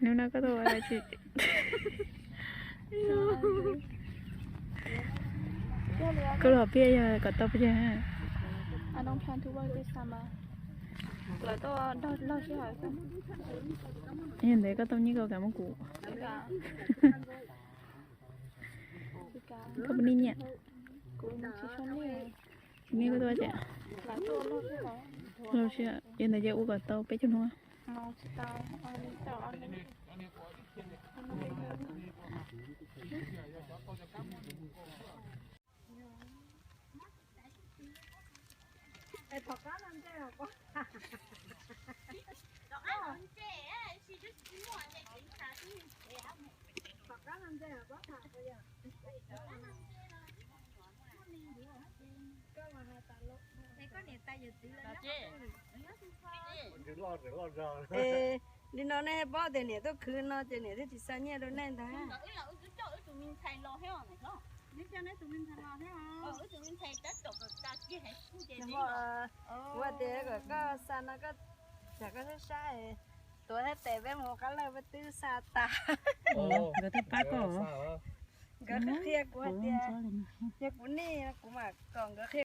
Hnub no koj tuaj ua dab tsi? Koj los piav yog kom tau pes tsawg? Yog ntawd koj tau nyiaj koj kam muab kuv. Koj puas nyiaj? Nyiaj koj tuaj ces. Los sis yog ntawd ces ua kom tau peb caug hnub. Li no nej paub tias niam tuaj khwv no ces niam thiaj tsis xa nyiaj rau nej ntag. Kuv tias kom koj xa no koj, tsam koj sab sab, tuav thiab tes peb mus ua qab lawj peb twb xa tas. Nkawd twb pab koj. Nkawd qhia kuv hais tias yog kuv nij kuv mam kom nkawd qhia.